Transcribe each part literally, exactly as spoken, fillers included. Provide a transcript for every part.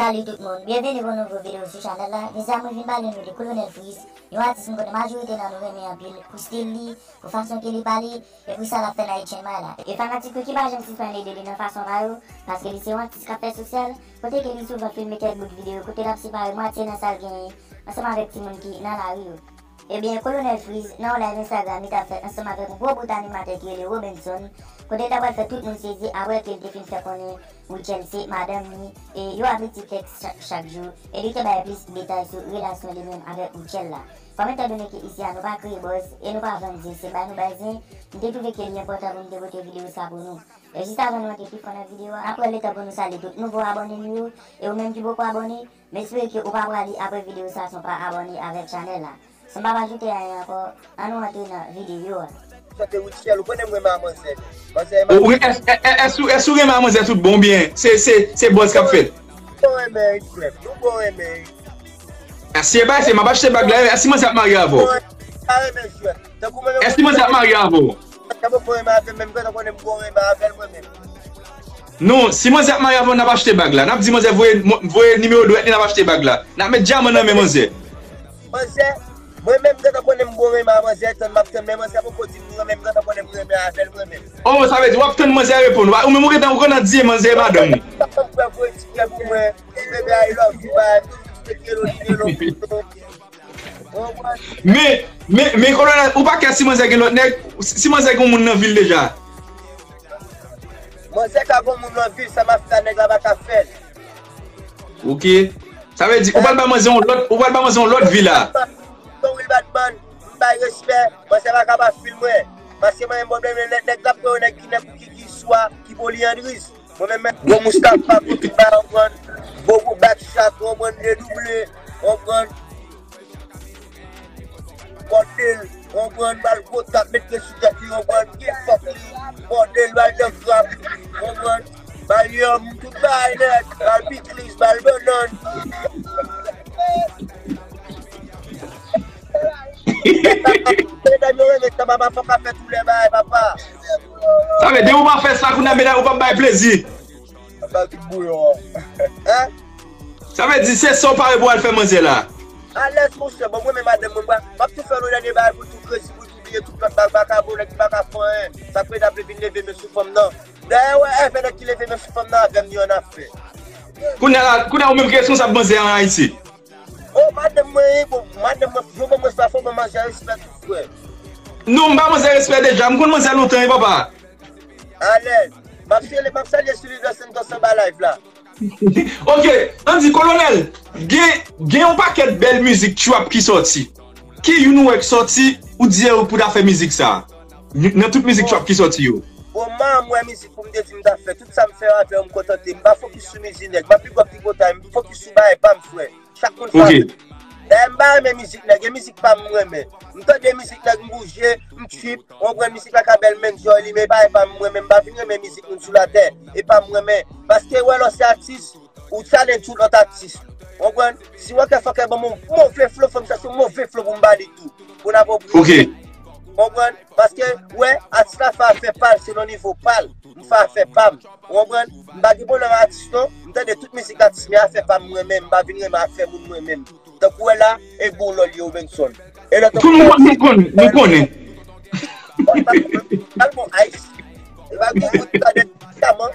Salut tout moun, byenveni pou yon nouvo videyo sou chanèl la. Jodi a mwen vin pale nou de Kolonèl Freeze, yon atis m konnen majorite nan nou renmen anpil pou stil li, pou fason ke li pale, e pou sa l ap fè nan H N Y la. E fanatik yo ki pa janm sispann ede li nan fason pa yo, paske li se yon atis k ap fè sosyal, kote ke li souvan filme kèk bout videyo kote l ap separe mwatye nan sa l genyen ansanm avèk timoun ki nan lari yo. Ebyen, Kolonèl Freeze, nan yon live Instagram li t ap fè ansanm avèk yon gwo bout animatè ki rele Robenson, kote l ta pral fè tout moun sezi apre ke l te fin fè konnen Rutshelle se madanm li, e yo ap li ti tèks chak, chak jou, e li te bay plis detay sou relasyon li menm avèk Rutshelle la. Kòm etan done ke isi a nou pa kreye buzz e nou pa vann zen, se bay nou bay zen, m te twouve ke li enpòtan pou m te pote videyo sa pou nou. E jis avan nou antre pi fon nan videyo a, n ap pran letan pou nou salye tout nouvo abòne nou yo, e ou menm ki poko abòne, m espere ke ou pa prale apre videyo sa san w pa abòne avèk chanèl la. San m pa ajoute anyen ankò, ann nou antre nan videyo a. Kote Rutshelle, ou konnen m renmen a manzè. Manzè e Ou, ou, es, es, es, es ou renmen a manzè tout bon oubyen se, se, se buzz k ap fèt? Bon renmen, frè. Nou bon renmen. Èske bay se m ap achte bag la, èske manzè ap marye avè w? Bon renmen, pa renmen jwèt. Tankou mwen menm, Èske manzè ap marye avè w? Sa poko renmen avè m, menm gentan konnen m bon renmen avè l mwen menm. Non, si manzè ap marye avè w, n ap achte bag la. N ap di manzè voye, mo- voye nimewo dwèt li, n ap achte bag la. N ap met dyaman nan men manzè. Manzè, mwen menm gentan konnen m bon renmen a manzè, tann m ap tann, men manzè poko di m li renmen m, gentan konnen m renmen avè l mwen menm. Oh, sa vle di w ap tann manzè reponn. Ou menm ou gentan ou konn di manzè e madanm ou. Sa fè m kwè voye ti frè pou mwen, ti bebe I love you, ba, ti frè kelo, kelo, kelo. Men, men, men, kolonèl, ou pa kè si manzè gen lòt nèg, si manzè gen moun nan vil deja. Manzè ka gon moun nan vil, sa mafya nèg la pa ka fè l. Ok. Sa vle di, ou pral ba manzè yon lòt, ou pral ba manzè yon lòt vi la. Ton Will Batman, m bay respè, manzè pa ka pa fil mwen. Paske mwen menm pwoblèm nèg, nèg la pou nèg ki nèg ki, ki swa, ki polyandris. Mwen menm, men, gwo moustache pa pou tout bagay, w konprann? Gwo, gwo bak chak, w konprann? Dedouble, w konprann? Bòdèl, w konprann? Ba l gwo tap, met men sou tèt li, w konprann? Gen fòk li, bòdèl, ba l dan krab, w konprann? Ba l yanm, tout bagay nèt, ba l pikliz, ba l bannann. Medam yo renmen tan papa fòk ap fè tou lè bagay papa. Sa vle di ou pa fè sa kounye a medam ou p ap bay plezi. Ap bay tout bouyon an. Hein? Sa vle di se sa w pare pou al fè manzè la. Alèz monchè, bon mwen men madanm mwen m ap tou fè yon dènye bagay pou l tou krezi pou l tou bliye tout lòt bagay baka bon nèg ki pa ka fè anyen. Sa k fè n ap vin leve men sou fanm nan. Dayè wè èvè nèg ki leve men sou fanm nan avè m ni an afè. Kounye a la, kounye a ou menm ki responsab manzè an Ayiti. Oh, madanm mwen, bon, madanm mwen, yo ban mwen sa, fò ban manzè respè tou, frè. Non, m ba manzè respè deja, m konn manzè lontan, wi, papa. Alèz. M ap salye, m ap salye Sully Dos Santos anba live la. Ok, ann di, kolonèl, gen, gen yon pakèt bèl mizik trap ki sòti. Ki youn ou wè k sòti, ou di se ou pou ta fè mizik sa? Nan tout mizik trap ki sòti yo. Bon, m pa wè mizik pou m te di m ta fè. Tout sa m fè yo avè yo, m kontante. M pa fokis sou mizik nèg. M pa big up tripotay, m fokis sou bagay pa m, frè. Chak moun fè afè l. Dayè m pa renmen mizik nèg, e mizik pa m m renmen. M tande mizik nèg m bouje, m trip, w konprann mizik la ka bèl men jòli, men e pa, e pa m renmen, m pa vin renmen mizik moun sou latè, e pa m renmen. Paske wè lè w se atis, ou challenge tout lòt atis. W konprann? Si w wè kè fòkè ban m yon move flow, fò m chèche yon move flow pou m ba li tou. Pou n apwopriye. Ok. W konprann? Paske, wè, atis la fè afè pa l, se nan nivo pa l. M fè afè pa m. Ou konprann? M pa gen pwoblèm ak atis non. M tande tout mizik atis, men afè pa m mwen menm, m pa vin renmen afè moun mwen menm. Tankou wè la, e bon lòl ye Robenson. E lòt Tout moun konn, nou konnen. Al bon ice. E pa gen moun ki tande kaman.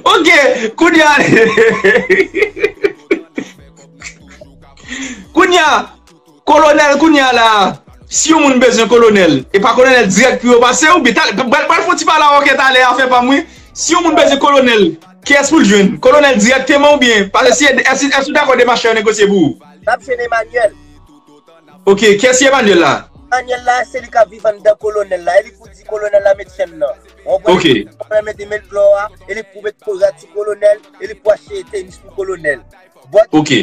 Ok, kounye a. Kounye a, Kolonèl, kounye a la, si yon moun bezwen kolonèl, e pa kolonèl dirèk pou yo pase, oubyen pral, pral fè yon ti pale a Wòkè talè a, fè pa m wi. Si yon moun bezwen kolonèl, kiyès pou l jwenn? Kolonèl dirèkteman oubyen? Paske si, èske, èske ou dakò demache yo negosye pou ou? N ap jwenn Emmanuel. Ok, kiyès se Emmanuel la? Emmanuel la, se li k ap viv anndan kolonèl la, e li pou di kolonèl la met chèn nan. Ou konprann? Ok. Kolonèl mete men l dlo a, e li pou met koza ti kolonèl, e li pou achte tenis pou kolonèl. But, ok.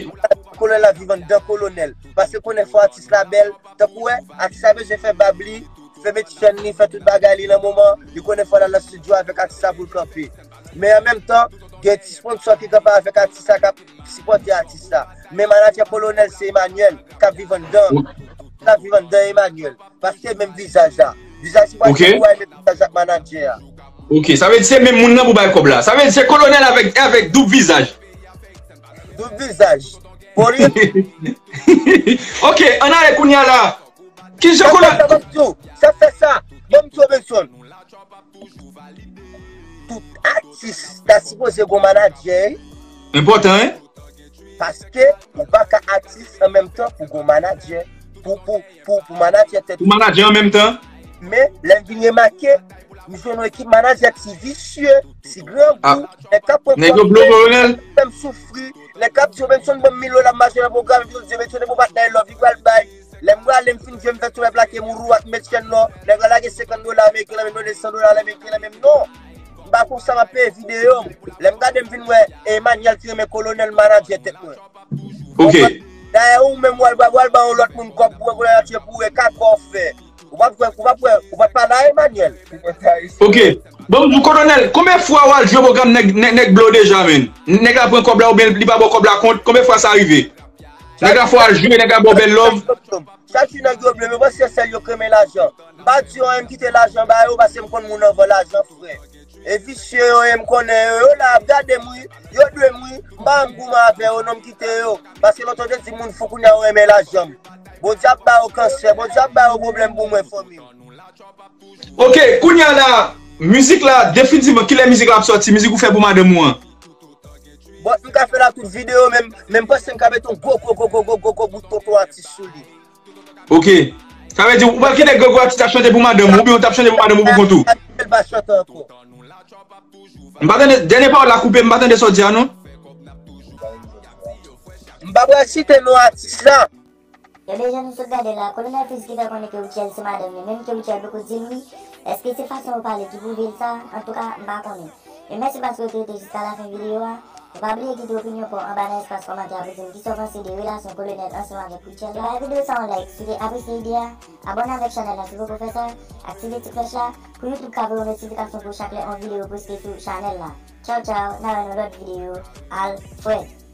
Kolonèl la viv anndan kolonèl. Paske konnen fò atis la bèl. Tankou wè, atis la bezwen fè bab li, fè met chèn li, fè tout bagay li nan moman, li konnen fò l al nan estidyo avèk atis la pou l kanpe. Men an menm tan, gen ti sponsò ki kanpe avèk atis la k ap sipòte atis la. Men manadjè kolonèl se Emmanuel, k ap viv anndan. K ap viv anndan Emmanuel. Paske menm vizaj la. Vizaj sipòte pou wè menm vizaj ak manadjè a. Ok, sa vle di se menm moun nan pou bay kòb la. Sa vle di se kolonèl avèk, avèk doub vizaj. Doub vizaj. Pou li. Ok, ann ale kounye a la. Ki jan kolonèl. Sa fè sa, ban m di w, Benson. Tout atis ta sipoze gon manadjè. Enpòtan, en? Paske ou pa ka atis an menm tan pou gon manadjè. Pou, pou, pou, pou manadjè tèt. Pou manadjè an menm tan. Men, lè m vin remake, m jwenn yon ekip manadjè ti visye, ti grangou, nèg k ap pran kòb, fè m soufri, nèg k ap di yo, Benson, ban m mil dola, m mache nan pwogram, yo di yo, Benson, e pou patnè love, li pral bay. Lè m prale, m fin jwe, m fè tou lè plake mourou ak met chèn lò. Nèg la lage senkant dola ameriken nan men m, yo de san dola ameriken nan men m, non. M pa konsa m ap peye videyo m. Lè m gade, m vin wè Emmanuel ki renmen kolonèl manadjè tèt mwen. Ok. Dayè, ou menm, w al ba, w al ba yon lòt moun kòb pou wè kolonèl atire pou wè ka kò w fè. Ou pa p wè, ou pa p wè, ou pa p pale a Emmanuel. Ok. Bon, m di w, kolonèl, konbyen fwa w al jwe pwogram nèg, nèg, nèg blo deja, menn? Nèg la pran kòb la oubyen li pa ba w kòb la kont? Konbyen fwa sa rive? Nèg la fè w al jwe, nèg la ba w bèl love. Chak jou nèg yo blo, yo panse se sèl yo k renmen lajan. M pa di yo anyen, m kite lajan ba yo, paske m konn moun anvan lajan, frè. E visye yo ye, m konnen yo, yo la ap gade m, wi. Yo dwe m, wi. M pa janm goumen avè yo, non, m kite yo. Paske lontan yo te di moun fou, kounye a yo renmen lajan m. Bondye ap ba yo kansè, Bondye ap ba yo pwoblèm pou mwen, fanmi m. Ok, kounye a la, mizik la, definitivman, kilè mizik la ap sòti? Mizik ou fè pou madanm ou an? Bon, m ka fè la tout videyo, men, men m panse m ka mete yon gwo, gwo, gwo, gwo, gwo, gwo, gwo bout tonton atis sou li. Ok. Sa vle di, ou pral kite gwo, gwo atis ap chante pou madanm ou, oubyen ou t ap chante pou madanm ou pou kont ou? L pa chante ankò. M pa tande, dènye pawòl la koupe, m pa tande sa w di a, non. M pa pral site non atis la. Ebyen, jan nou sot gade la, Kolonèl Fritz ki fè konnen ke Rutshelle se madanm li, menm ke Rutshelle poko di l wi. Èske se fason yo pale ki pwouve l sa? Antouka, m pa konnen. E mèsi paske w te rete jiska lafen videyo a. E pa bliye kite opinyon pa w anba nan espas kòmantè a pou di m kisa w panse de relasyon Kolonèl ansanm avèk Rutshelle la. E bay videyo sa yon like si w te apresye ide a. Abòne avèk chanèl la si w poko fè sa. Aktive ti klòch la pou YouTube ka voye w notifikasyon pou chak lè yon videyo poste sou chanèl la. Tchaw, tchaw, n a wè nan lòt videyo. Alfred.